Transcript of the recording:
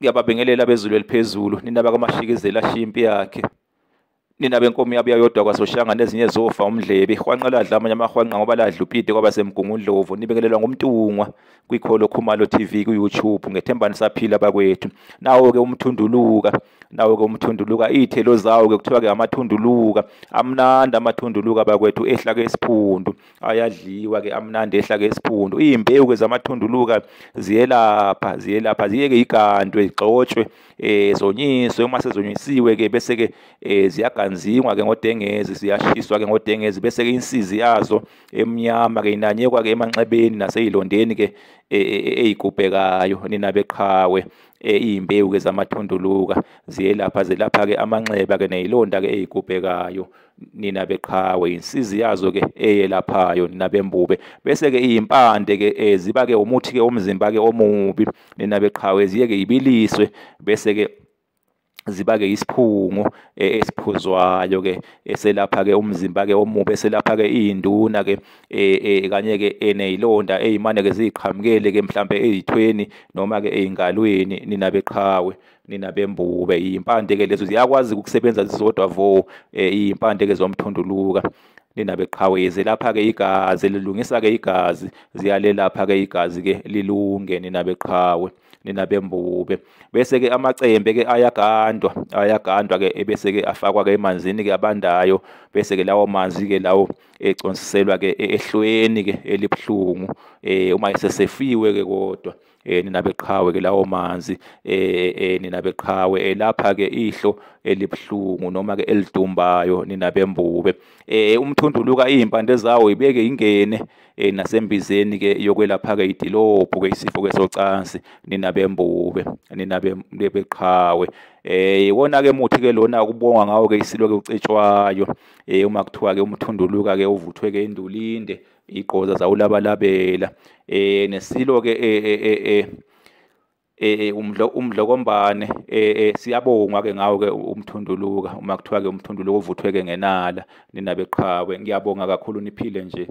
Ngiyababingelela bezulu eliphezulu, nina bakaMashikizela ashiya impi yakhe. Nina benkomo yabuya yodwa kwaSoshangane nezinye zofa umdlebe. Ihwanqa ladla amanye amahwanqa ngoba ladla upite kwaba seMgungundlovu. Nibingelelwa nguMntungwa kwikholo Khumalo TV ku-YouTube. Ngethemba nisaphila bakwethu. Nawo-ke umthunduluka, nawo-ke umthunduluka, iy'thelo zawo-ke kuthiwa-ke amathunduluka. Amnandi amathunduluka bakwethu, ehla-ke esiphundu. Ayadliwa-ke amnandi ehla-ke esiphundu. Iy'mbewu-ke zamathunduluka ziyelapha, ziyelapha, ziye-ke igandwe, zigxotshwe, zonyiswe. Uma sezonyisiwe-ke bese-ke ziyaganzingwa-ke ngodengezi, ziyashiswa-ke ngodengezi, bese-ke insizi yazo emnyama-ke inanyekwa-ke emanxebeni nasey'londeni-ke ey'gubhekayo nina beqhawe. Iy'mbewu-ke zamathunduluka ziyelapha, zelapha-ke amanxeba-ke ney'londa-ke ey'gubhekayo nina beqhawe. Insizi yazo-ke eyelaphayo nina bembube. Bese-ke iy'mpande-ke ziba-ke umuthi-ke womzimba-ke omubi nina beqhawe, ziye-ke ibiliswe bese-ke ziba-ke isiphungo esiphuzwayo-ke eselapha-ke umzimba-ke omubi, eselapha-ke iy'nduna-ke kanye-ke ney'londa ey'mane-ke ziyiqhamukele-ke mhlampe ey'thweni noma-ke ey'ngalweni nina beqhawe, nina bembube. Iy'mpande-ke lezo ziyakwazi ukusebenza zizodwa vo, iy'mpande-ke zomthunduluka nina beqhawe. Zelapha-ke igazi, lilungisa-ke igazi, ziyalelapha-ke igazi-ke lilunge nina beqhawe, nina bembube. Bese-ke amacembe-ke ayagandwa, ayagandwa-ke ebese-ke afakwa-ke emanzini-ke abandayo, bese-ke lawo manzi-ke lawo econsiselwa-ke ehlweni-ke elibuhlungu, uma esesefiwe-ke kodwa nina beqhawe-ke lawo manzi nina beqhawe elapha-ke ihlo elibuhlungu noma-ke elidumbayo nina bembube. Umthunduluka iy'mpande zawo ibeke ingene nasembizeni-ke yokwelapha-ke idilobhu-ke isifo-ke socansi nina bembube, nina beqhawe. Iwona-ke muthi-ke lona ukubongwa ngawo-ke isilo-ke ucetshwayo, uma kuthiwa-ke umthunduluka-ke uvuthwe-ke indulinde igqoza zawulabalabela. Nesilo-ke umdlokombane siyabongwa-ke ngawo-ke umthunduluka, uma kuthiwa-ke umthunduluka uvuthwe-ke ngenala nina beqhawe. Ngiyabonga kakhulu, niphile nje.